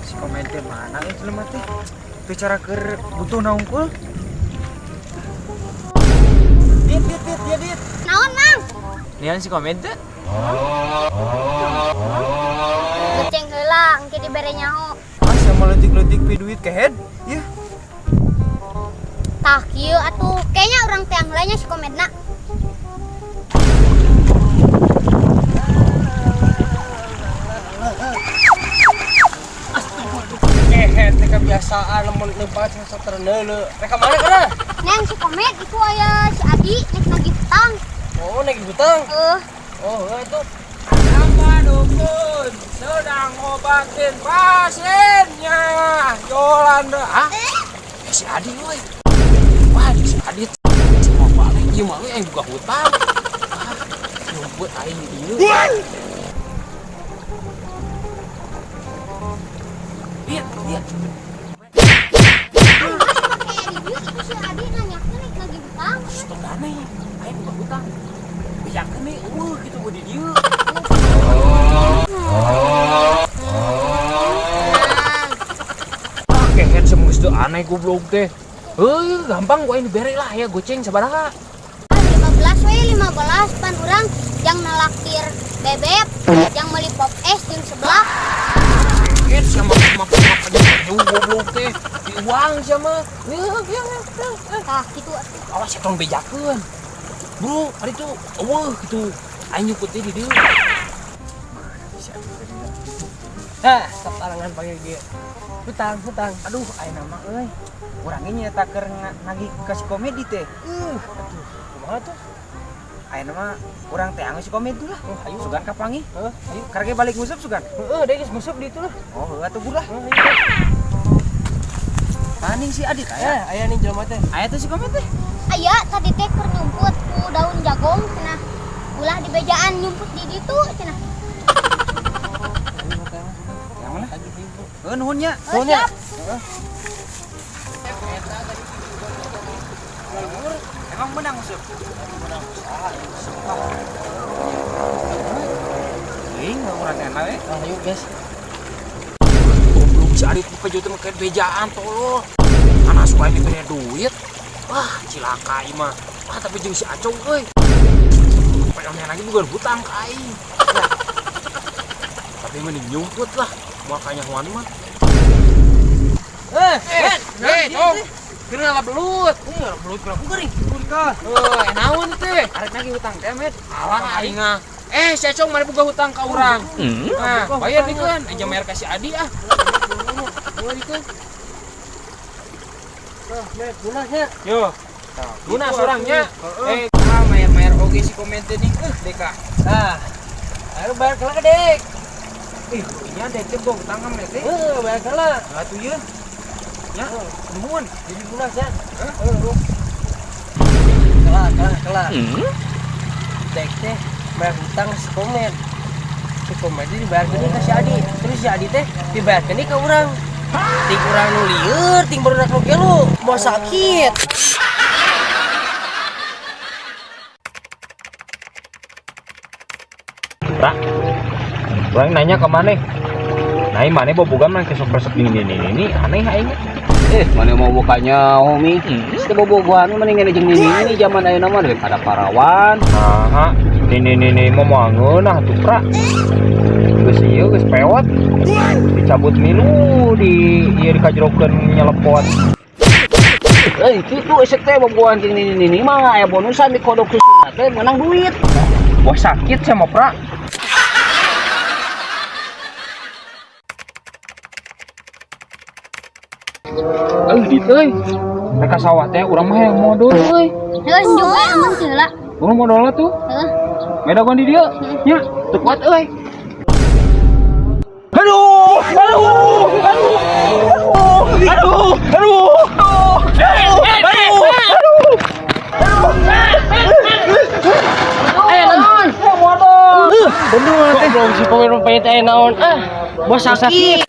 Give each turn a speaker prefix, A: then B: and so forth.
A: Si komen teh mana euy jelema teh? Teu cara keur butuh naungkul. Dit dit dit dia dit.
B: Naon, Mang?
A: Nian si komen teh?
B: Geceng heula engke dibere nyaho.
A: Ah, sama leutik-leutik pi duit kehead. Yeuh.
B: Tah kieu atuh, kayaknya urang teh heula nya si komedna.
C: Kehead teh kebiasaan lamun leupat sok terneuleu. Rek ka mana kana?
B: Neng si komed itu aya si Adi nek nagih hutang.
C: Oh, nagih hutang.
B: Heuh.
C: Oh, heuh atuh.
D: Apa dukun sedang obatin pasiennya Yolanda. Ah, si Adi euy. Wah, si Adi si mau balik ieu mah euy aing buka hutang. Ah, nyumput aing di dieu. Lihat, lihat.
B: Kayak di dieu itu si Adi nanyakeun nek nagih hutang.
D: Stop aneh, aing buka hutang. Bejakeun nih, eueuh kitu gua di dieu. Ah, kehead semus teu aneh goblok teh. Heuh, gampang gua ini bere lah ya goceng sabaraha.
B: 15 we 15 pan urang jang nalaktir bebek, jang meuli pop es jeung seblak.
D: Kehead sama sama sama goblok teh. Di uang sama. Heuh, heuh.
B: Tah kitu atuh.
D: Awas tong bejakeun. Bro, hari itu eueuh kitu. Aing nyumput teh di dieu.
C: Hah, saparangan panggil dia. Hutang, hutang.
A: Aduh, ayeuna mah euy. Urang ge nyaeta keur nagih ka si komedi teh.
C: Aduh, kumaha tuh?
A: Ayeuna mah urang teh anu si komedi lah.
C: Oh, ayo.
A: Sugan kapanggih.
C: Heeh, ayo.
A: Karek balik nguseup sugan.
C: Heeh, deui geus nguseup di itu lah.
A: Oh, heuh atuh bulah.
C: Heeh, ayo.
A: Taning si Adit aya.
C: Aya nih jelema teh.
A: Aya tuh si komedi teh.
B: Aya tadi teh keur nyumput ku daun jagong cenah. Ulah di bejaan nyumput di ditu cenah.
A: Yang mana? Heuh, nuhun nya.
B: Heuh, siap.
A: Emang menang nguseup? Menang usaha. Euy, urang teh we.
C: Ah, ayo guys.
D: Goblok si Adit buka juta mah kayak bejaan tolol. Anak suka ini bere duit. Wah, cilaka ieu mah. Wah, tapi jeung si Acong euy. Pengen lagi bukan hutang ka aing. Ya. Tapi mending nyumput lah. Makanya Juan mah. Cong. Kena lah belut.
C: Lah belut kenapa gering? Kah.
D: Heuh, naon teh?
A: Arek nagih hutang teh, Met.
D: Alah aing ah. Si Acong mari boga hutang ka urang. Nah, bayar dikeun. Aja bayar ka si Adi ah. Bayar dikeun.
C: Nah, Met, lunasnya.
D: Yo. Lunas orangnya.
A: Heeh. Ah, mayar-mayar oge si komen teh ning euh deka.
C: Nah. Ayo bayar kala ke dek.
A: Ih, nya dek teh boga hutang ka maneh teh.
C: Heuh, bayar kala.
A: Atuh ieu. Nya, nuhun.
C: Jadi lunas ya.
A: Hah?
C: Heuh. Kala, kala, kala. Dek teh bayar hutang si komen. Si komen teh dibayarkeun ka si Adi. Terus si Adi teh dibayarkeun ka urang. Ting urang nu lieur, ting barudak nu gelo, mau sakit.
D: Ra, urang nanya ke maneh. Nah, maneh bobogan mah kesok-resep ini aneh aing.
E: Mana mau bukanya homi? Teu bobogohan mah mendingan jeung nini ini zaman ayeuna mah daripada parawan.
D: Nah, nini mau ngeunah tuh, Pra. Geus ieu geus pewot. Dicabut milu di ieu dikajrokeun nyelepot.
E: Kitu esek teh bobogohan jeung nini-nini mah aya bonusan di kodok susuna teh menang duit.
D: Wah, sakit sama Pra. Dit euy. Mereka sawah teh urang mah yang modal euy.
B: Heuh, njuk we aman teh heula.
D: Urang modal tuh.
B: Heuh.
D: Medagon di dieu. Nya, teu kuat euy. Aduh, aduh, aduh. Aduh, aduh. Aduh, aduh.
C: Aya naon?
D: Modal.
C: Bener teh. Goblok si pemain teh naon? Ah, bos sakit.